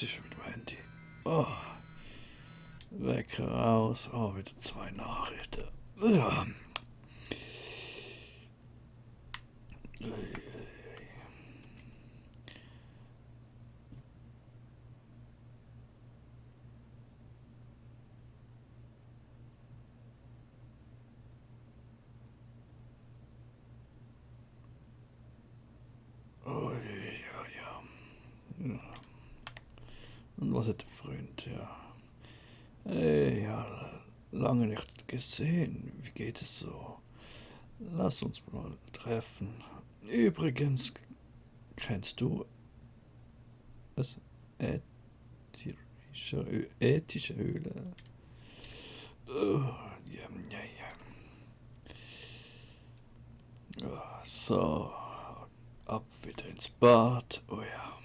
was ist mit dem Handy? Oh, Wecker aus. Oh, wieder 2 Nachrichten. Ja. Oh, ja. Und was hat der Freund? Ja. Hey, ja, lange nicht gesehen. Wie geht es so? Lass uns mal treffen. Übrigens, kennst du es? Ethische Öle? Oh, ja. Oh, so, ab wieder ins Bad. Oh ja.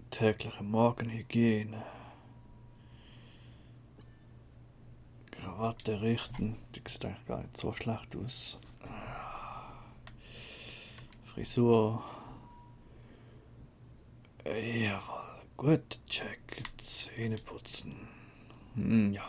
Tägliche Morgenhygiene. Krawatte richten. Die sieht eigentlich gar nicht so schlecht aus. Frisur. Jawohl. Gut, check. Zähne putzen. Ja.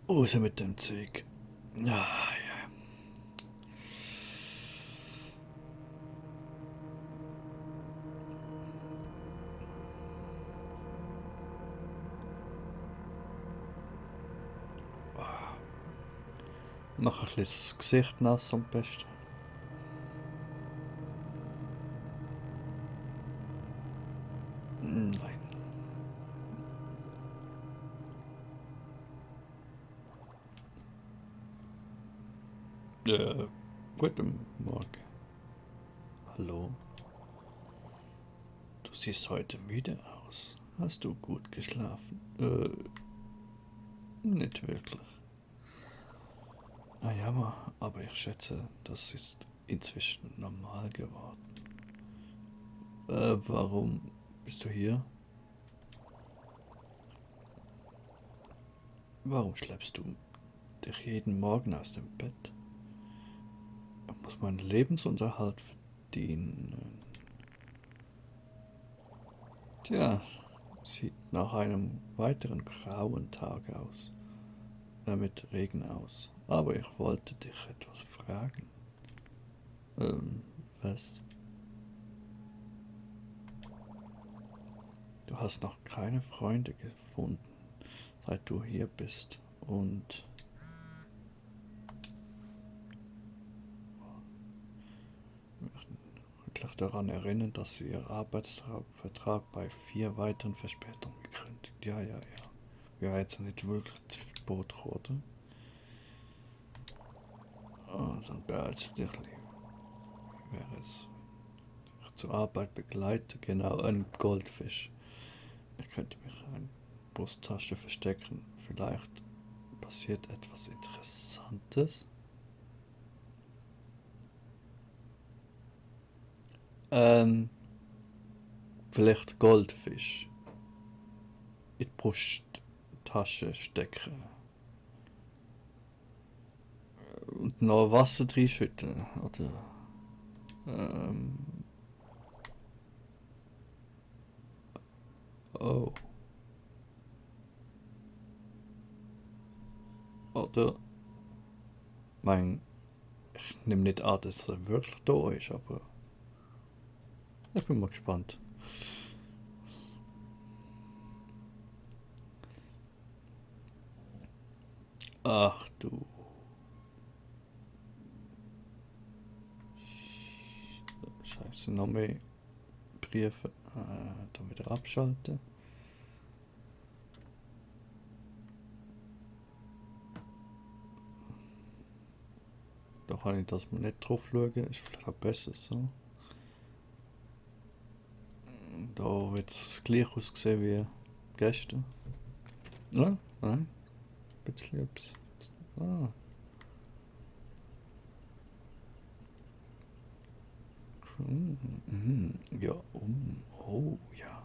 Raus mit dem Zeug. Ah, ja. Mach ein bisschen das Gesicht nass am besten. Nein. Äh, Guten Morgen. Hallo? Du siehst heute müde aus. Hast du gut geschlafen? Nicht wirklich. Ah ja, aber ich schätze, das ist inzwischen normal geworden. Warum bist du hier? Warum schleppst du dich jeden Morgen aus dem Bett? Ich muss meinen Lebensunterhalt verdienen. Tja, sieht nach einem weiteren grauen Tag aus. Mit Regen aus. Aber ich wollte dich etwas fragen. Was? Du hast noch keine Freunde gefunden, seit du hier bist. Und wirklich daran erinnern, dass sie ihren Arbeitsvertrag bei 4 weiteren Verspätungen gekündigt. Ja. Ja, jetzt nicht wirklich zu spät geworden. Oh, dann beeilst du dich lieber. Wie wäre es, wenn ich zur Arbeit begleite? Genau, ein Goldfisch. Ich könnte mich in eine Brusttasche verstecken. Vielleicht passiert etwas Interessantes. Ähm, Vielleicht Goldfisch in die Brusttasche stecken. Und noch Wasser reinschütten. Oder. Ähm, oh. Oder. Ich nehme nicht an, dass er wirklich da ist, aber. Ich bin mal gespannt. Ach du. Scheiße, noch mehr Briefe. Dann wieder abschalten. Da kann ich das mal nicht drauf schauen. Ist vielleicht auch besser so. Da wird es gleich aussehen wie gestern. Ja, nein. Ein bisschen etwas. Ah. Ja, oh, ja.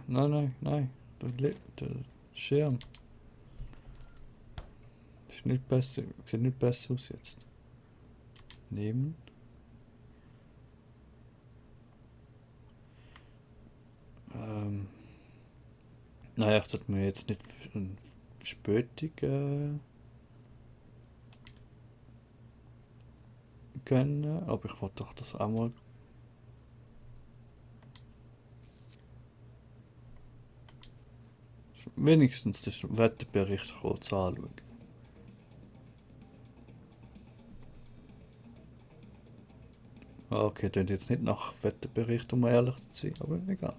Nein. Der Schirm ist nicht besser, sieht nicht besser aus jetzt. Nehmen. Naja, ich sollte mir jetzt nicht eine Verspätung gönnen, aber ich wollte doch das auch mal. Wenigstens den Wetterbericht kurz anschauen. Okay, das jetzt nicht nach Wetterbericht, um ehrlich zu sein, aber egal.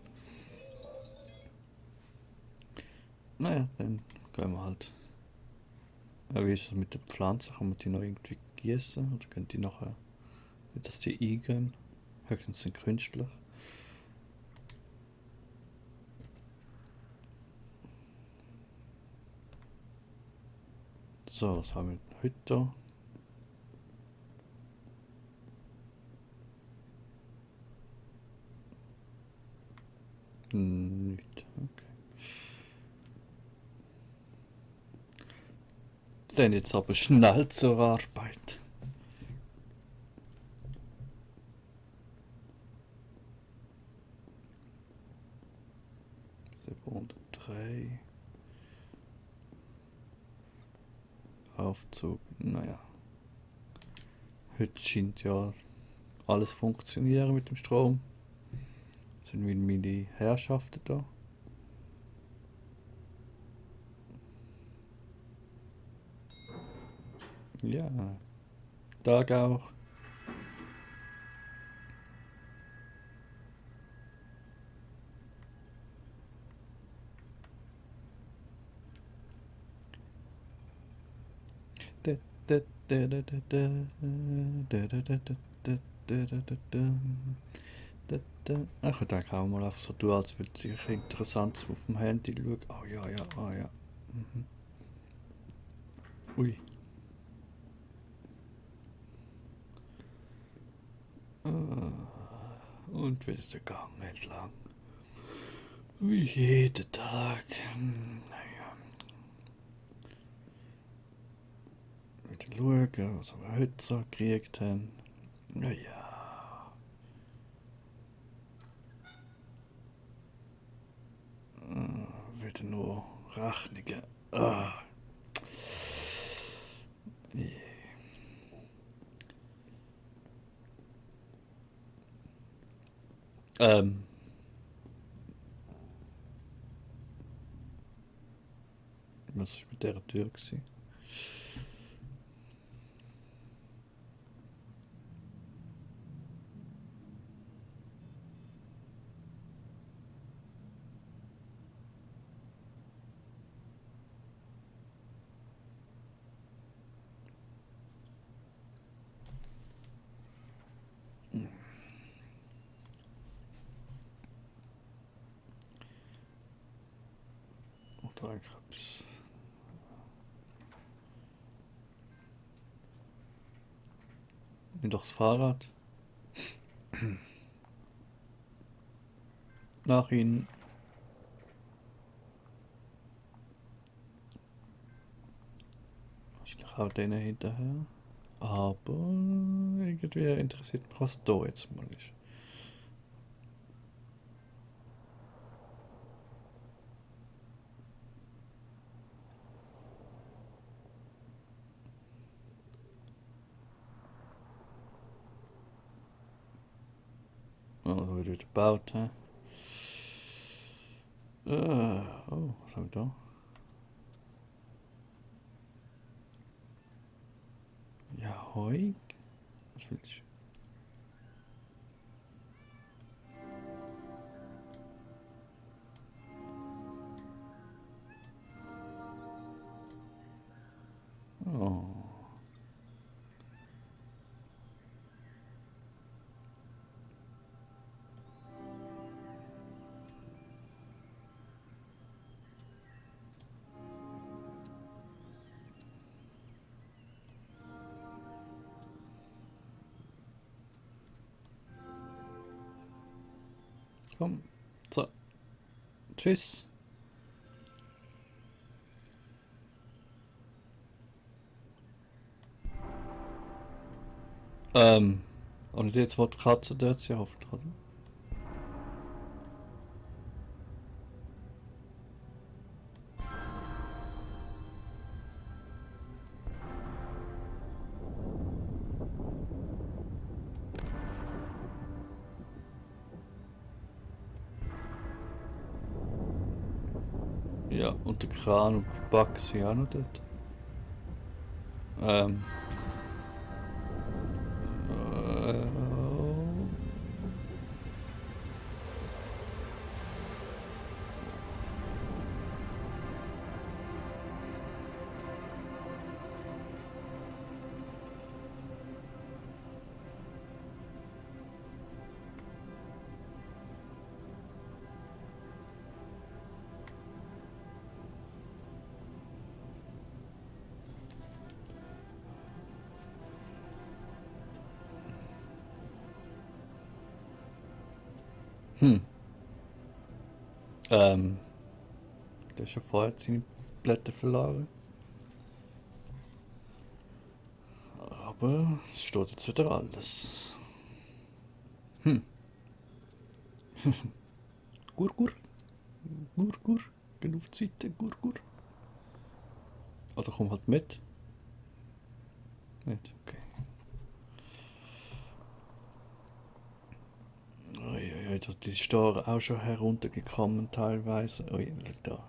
Naja, dann gehen wir halt. Wie ist das mit den Pflanzen? Kann man die noch irgendwie gießen? Oder können die nachher, dass die eingehen? Höchstens sind künstlich. So, was haben wir heute da? Nicht. Okay. Dann jetzt aber schnell zur Arbeit. drei. Aufzug. Naja. Heute scheint ja alles funktionieren mit dem Strom. Sind meine Herrschaften da? Ja. Tag auch. Ich würde eigentlich auch mal einfach so tun, als würde ich interessant auf dem Handy schauen. Oh ja. Mhm. Ui. Und wieder der Gang entlang. Wie jeden Tag. Naja. Wieder schauen, was wir heute so gekriegt haben. Naja. Wieder nur Rechnungen. Ah. Ähm. Was war mit dieser Tür? Gewesen? Oder eigentlich etwas. Nimm doch das Fahrrad. Nach ihnen. Wahrscheinlich auch denen hinterher. Aber irgendwie interessiert mich, was da jetzt mal ist. Oh, da wird wieder gebaut, hä? Oh, was haben wir da? Ja, hoi. Was willst du? Komm. So. Tschüss. Und jetzt wird die Katze dort sie hoffentlich, oder? Ja, und der Kran und die Backen sind auch noch dort. Ähm. Äh, hm. Der ist schon vorher seine Blätter verloren. Aber es steht jetzt wieder alles. Hm. Gurgur. Gurgur. Geh auf die Seite. Gurgur. Oder komm halt mit. Nicht, okay. Uiuiui, die ist da auch schon heruntergekommen teilweise. Ui, da.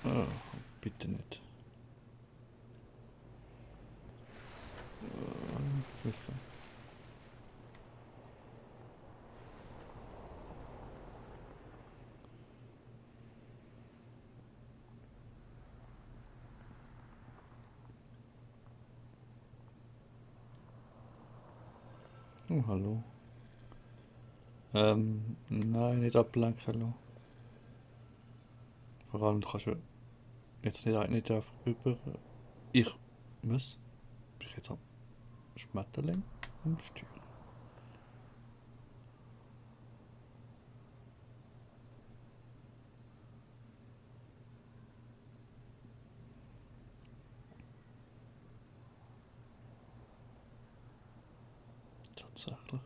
Oh, bitte nicht. Hilfe. Oh, hallo. Nein, nicht ablenken lassen. Vor allem, du kannst ja jetzt nicht einfach über... Ich... Was? Bin ich jetzt am Schmetterling am Steuer? Tatsächlich.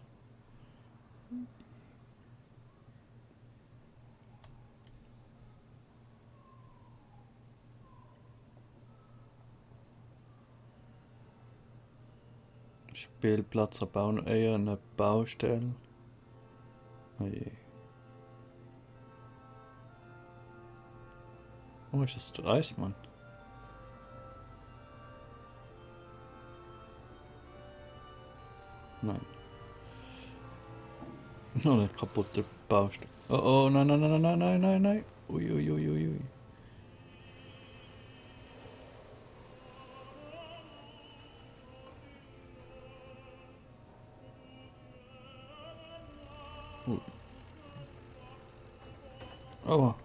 Spielplatz, aber auch noch eher eine Baustelle. Oh je. Oh, ist das der Eismann? Nein. Noch eine kaputte Baustelle. Oh, oh, nein, nein, nein, nein, nein, nein, nein. Ui, ui, ui, ui, ui. Ui. Aua,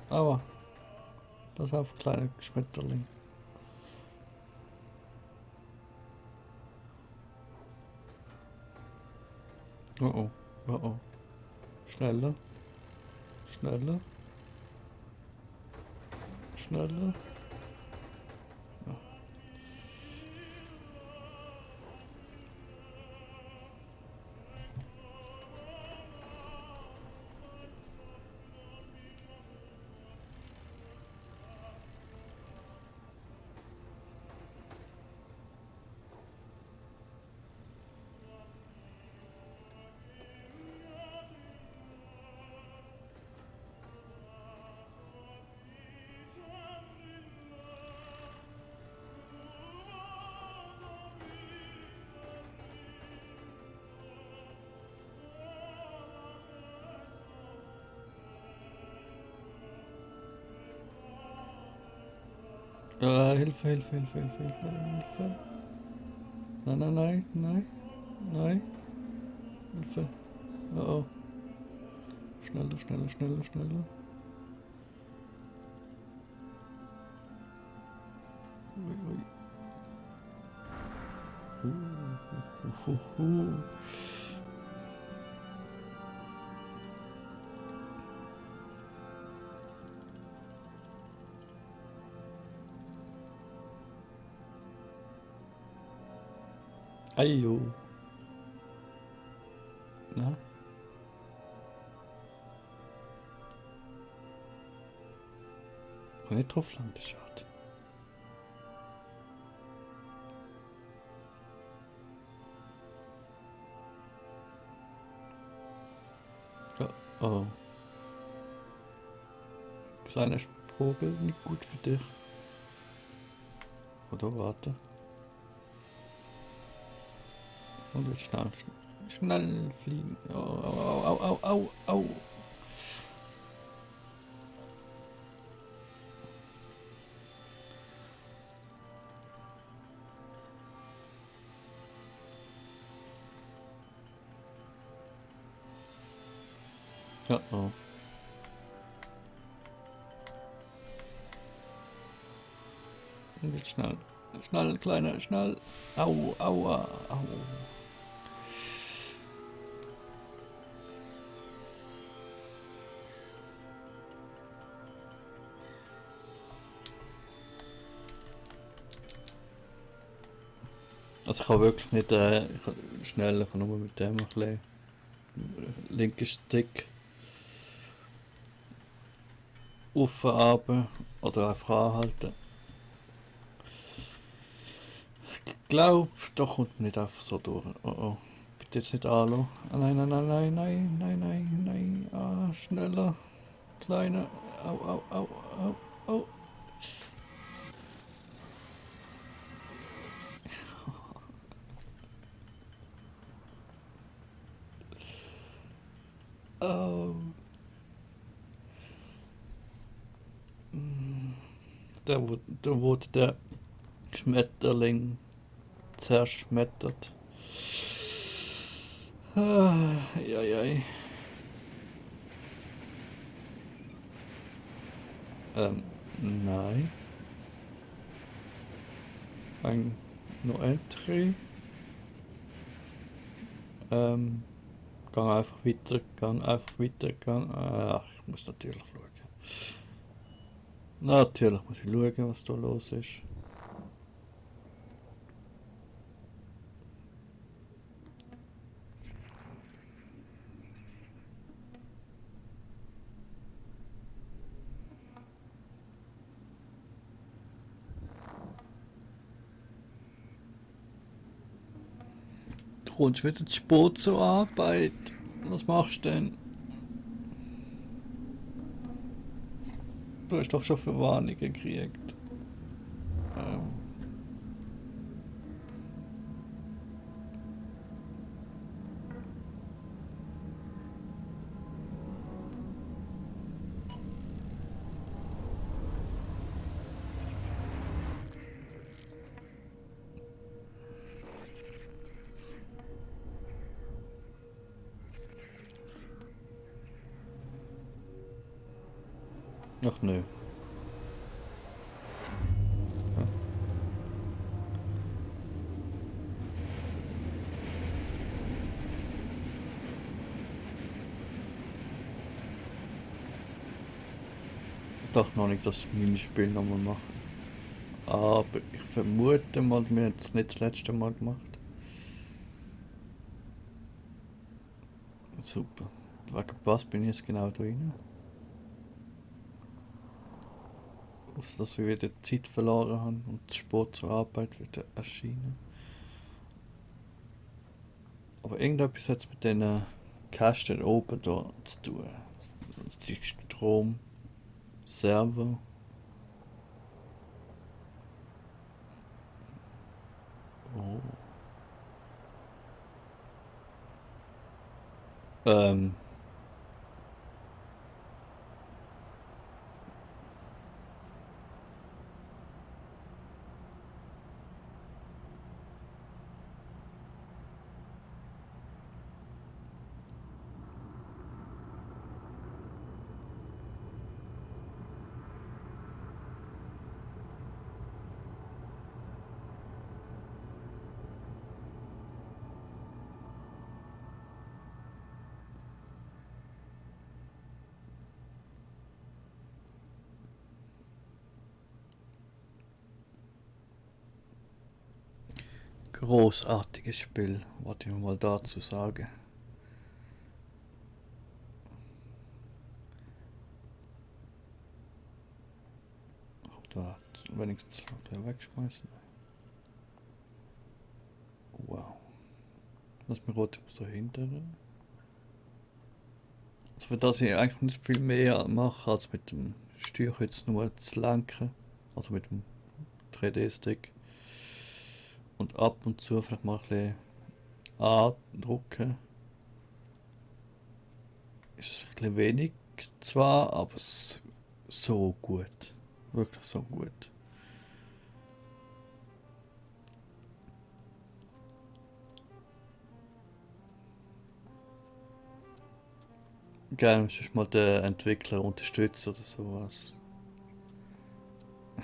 aua. Pass auf, kleiner Schmetterling. Oh oh, oh oh. Schneller, schneller, schneller. Ja. Hilfe, Hilfe, Hilfe, Hilfe, Hilfe, Hilfe. Nein, nein, nein, nein, nein. Hilfe. Oh oh. Schneller, schneller, schneller, schneller. ui. Uh, uh, uh, uh. Ayo. Na? Kann nicht drauf landen, schade. Oh, oh. Kleiner Vogel, nicht gut für dich. Oder warte. Und jetzt schnell, schnell fliegen. Au, au, au, au, au, au. Ja, oh. Und jetzt schnell. Schnell, kleiner, schnell. Au, aua, au. Also ich kann wirklich nicht ich kann schnell, ich kann nur mit dem ein bisschen linken Stick aufhaben oder einfach anhalten. Ich glaube, da kommt man nicht einfach so durch. Oh oh. Bitte jetzt nicht anlassen. Ah, nein, nein, nein, nein, nein, nein, nein, nein. Ah, schneller. Kleiner. Au, au, au, au, au. Oh. Da wurde der Schmetterling zerschmettert. Ah, ja, ja. Nein. Ein No Entry. Gang einfach weiter, gang einfach weiter, gang. Ach, ich muss natürlich schauen. Natürlich muss ich schauen, was da los ist. Du kommst wieder zu spät zur Arbeit. Was machst du denn? Du hast doch schon Verwarnungen gekriegt. Ähm, ach nö. Ja. Ich dachte noch nicht, dass ich meine Spiel nochmal mache. Aber ich vermute mal, wir haben es nicht das letzte Mal gemacht. Super. Wegen was bin ich jetzt genau drin? Auf dass wir wieder Zeit verloren haben und zu spät zur Arbeit wieder erschienen. Aber irgendetwas hat es mit diesen Kästen oben da zu tun. Die Stromserver. Oh. Ähm. großartiges Spiel, wollte ich mal dazu sagen. Da wenigstens gleich wegschmeißen. Wow. Lass mich rot so hinterher. Also für das ich eigentlich nicht viel mehr mache, als mit dem Steuerkreuz nur zu lenken. Also mit dem 3D-Stick. Und ab und zu vielleicht mal ein bisschen andrücken. Ist ein bisschen wenig zwar, aber so gut. Wirklich so gut. Gerne müsstest du mal den Entwickler unterstützen oder sowas.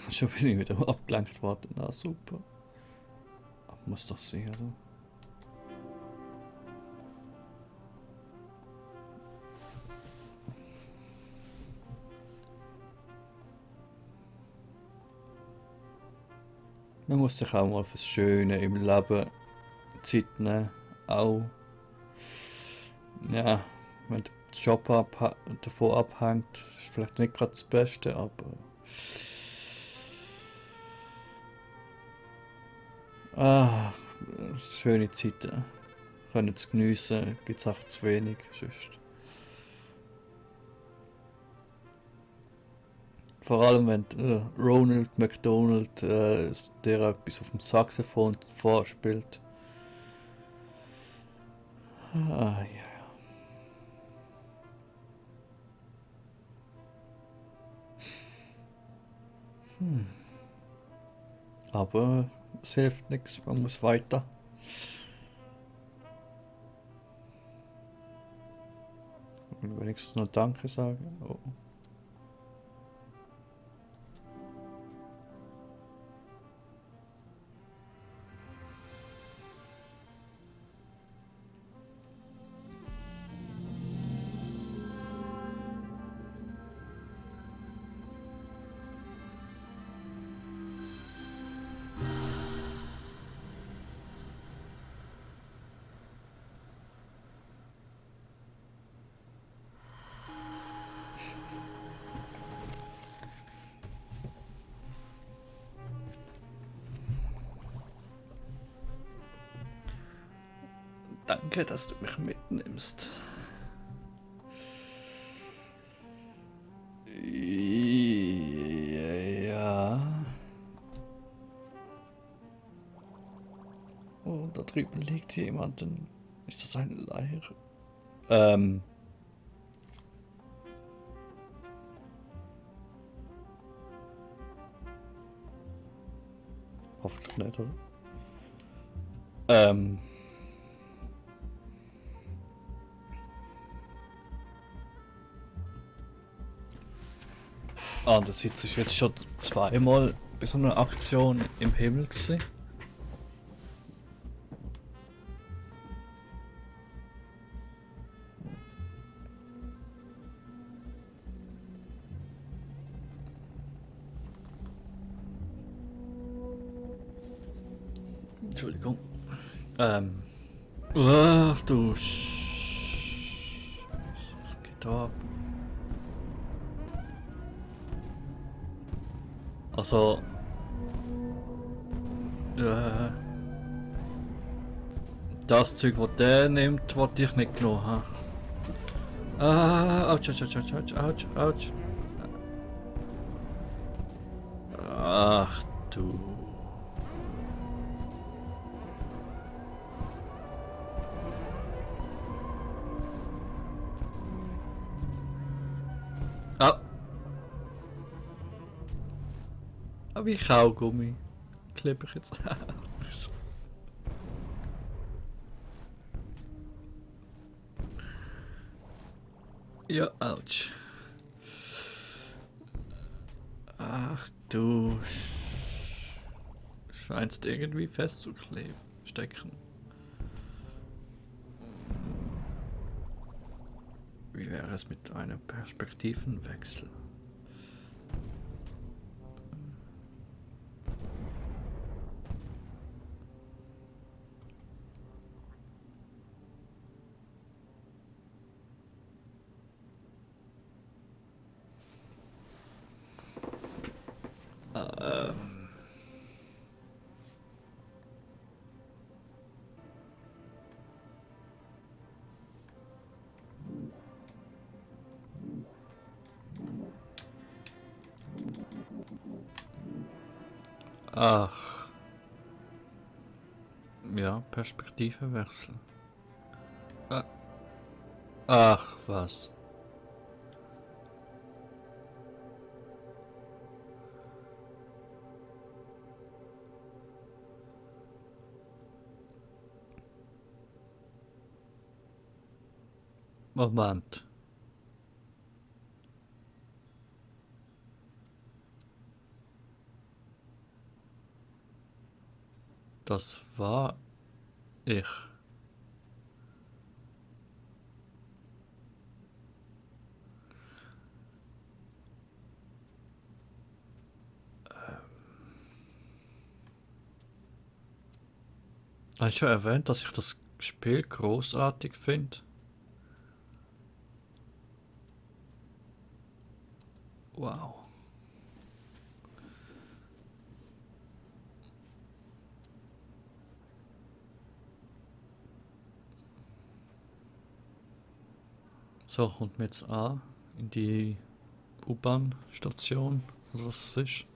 Schon bin ich wieder abgelenkt worden. Na super. Aber muss doch sein, oder? Man muss sich auch mal fürs Schöne im Leben Zeit nehmen. Auch, ja, wenn der Job davon abhängt, ist vielleicht nicht gerade das Beste, aber ah, schöne Zeiten können zu geniessen, gibt es einfach zu wenig sonst. Vor allem wenn Ronald McDonald der etwas auf dem Saxophon vorspielt. Ah, ja. Aber es hilft nichts, man muss weiter. Und wenigstens noch Danke sagen. Oh. Danke, dass du mich mitnimmst. Ja. Oh, da drüben liegt jemand. Ist das eine Leiche? Hoffentlich nicht, oder? Andererseits ist jetzt schon zweimal bei so einer Aktion im Himmel gewesen. Entschuldigung. Ach du Was geht da ab? Also. Das Zeug, das der nimmt, wollte ich nicht genommen haben. Ah, ouch, ouch, ouch, ouch, ouch, ouch, ouch. Ach du. Ah. Wie Kaugummi. Klebe ich jetzt. Ja, ouch. Ach du. Scheinst irgendwie festzukleben. Stecken. Wie wäre es mit einem Perspektivenwechsel? Ach. Ja, Perspektivewechsel. Ach, was. Moment. Das war ich. Habe ich schon erwähnt, dass ich das Spiel großartig finde? Wow. So, kommt mir jetzt an in die U-Bahn-Station, oder was es ist.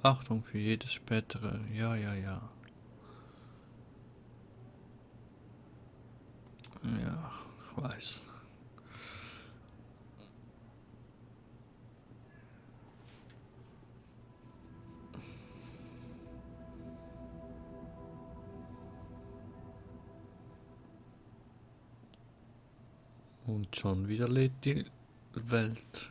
Achtung für jedes spätere. Ja, ja, ja. Ja, ich weiß. Und schon wieder lädt die Welt.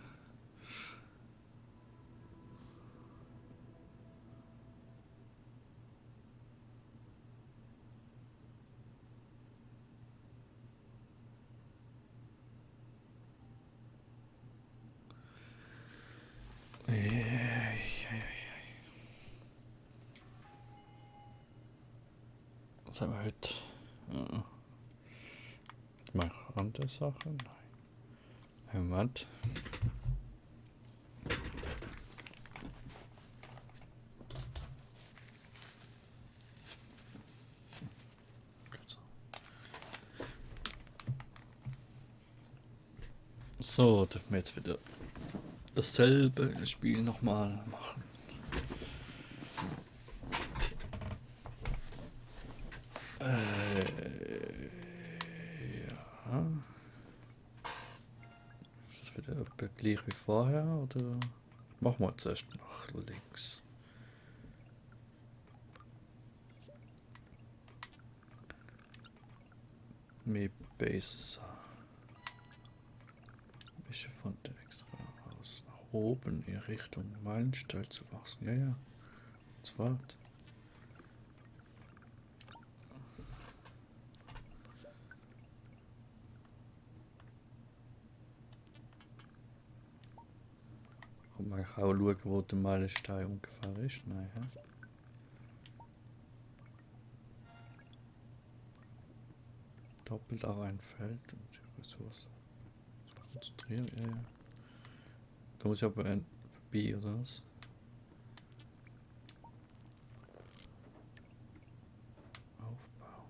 Was haben wir heute? Ich mache andere Sachen. Nein. Moment. So, dürfen wir jetzt wieder dasselbe Spiel nochmal machen. Ja. Ist das wieder etwa gleich wie vorher oder machen wir zuerst nach links? Mehr Bases. Wische von der extra aus nach oben in Richtung Meilenstein zu wachsen. Ja, ja. Jetzt wart. Kann man auch schauen, wo der Meilenstein ungefähr ist? Nein, hä? Doppelt auf ein Feld und die Ressourcen. Konzentrieren, ja, ja. Da muss ich aber vorbei, oder was? Aufbau.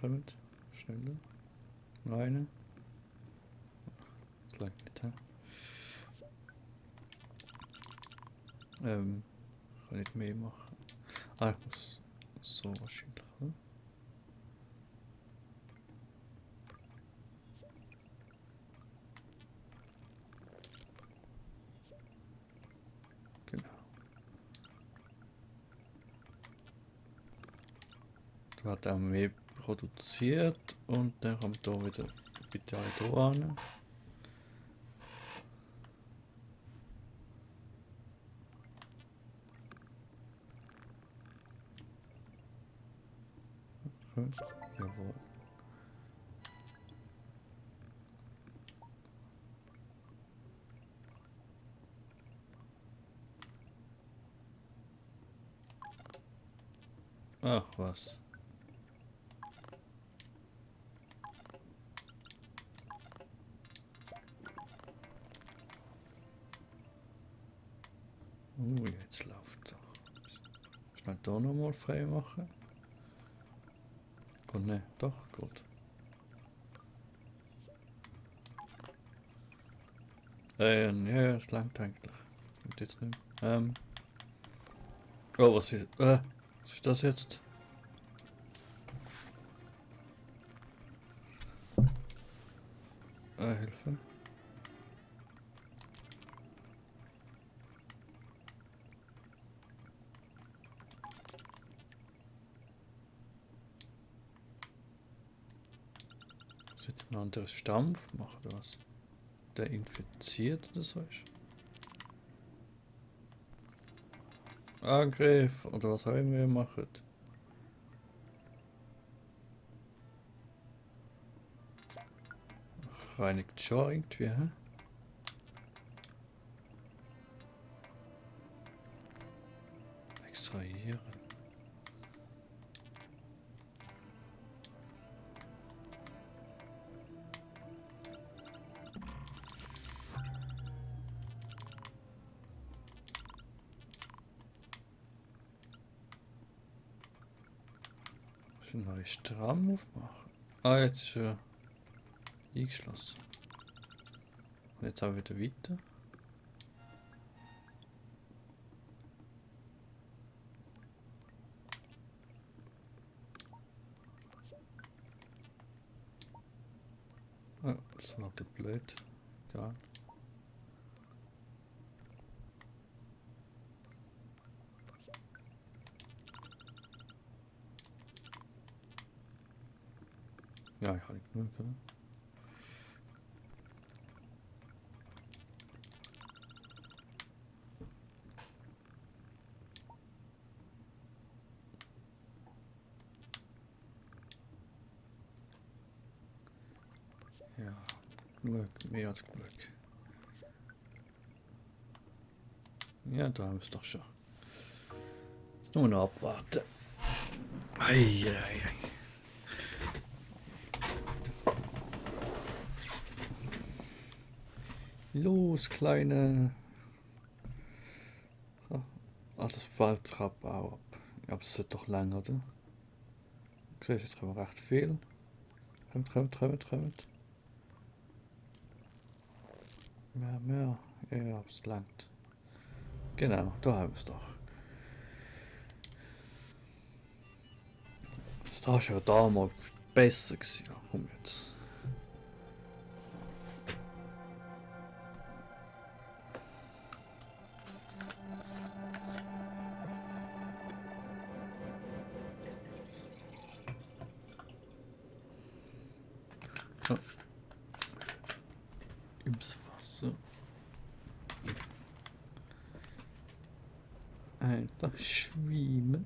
Kommt. Schneller. Eine. Das lag nicht, hä? Kann ich mehr machen. Ah, ich muss so wahrscheinlich, hm? Genau. Da hat er mehr produziert und dann kommt da wieder bitte alle da an. Gut. Jawohl. Ach was. Jetzt läuft doch. Schnell da nochmal frei machen. Gut, ne, doch, gut. Ja, es langt eigentlich. Und jetzt nicht. Oh, was ist das jetzt? Hilfe. Muss jetzt ein anderes Stamm machen oder was? Der infiziert oder so ist? Angriff oder was auch immer ihr macht. Reinigt schon irgendwie, hä? Extrahieren. Ein neues Stramm aufmachen. Ah, jetzt ist er eingeschlossen. Und jetzt auch wieder weiter. Ah, das war der blöd. Ja. Ja, ich habe nicht genug, oder? Ja, genug, mehr als genug. Ja, da haben wir es doch schon. Jetzt nur noch abwarten. Eieiei. Los, Kleine. So. Ah, das fällt Trab auch ab. Aber es ist doch lang, oder? Du siehst, jetzt haben wir recht viel. Kommt. Mehr. Ja, es langt. Genau, da haben wir es doch. Das war schon damals besser gewesen. Ja, komm jetzt. Oh. Ins Wasser. Einfach schwimmen.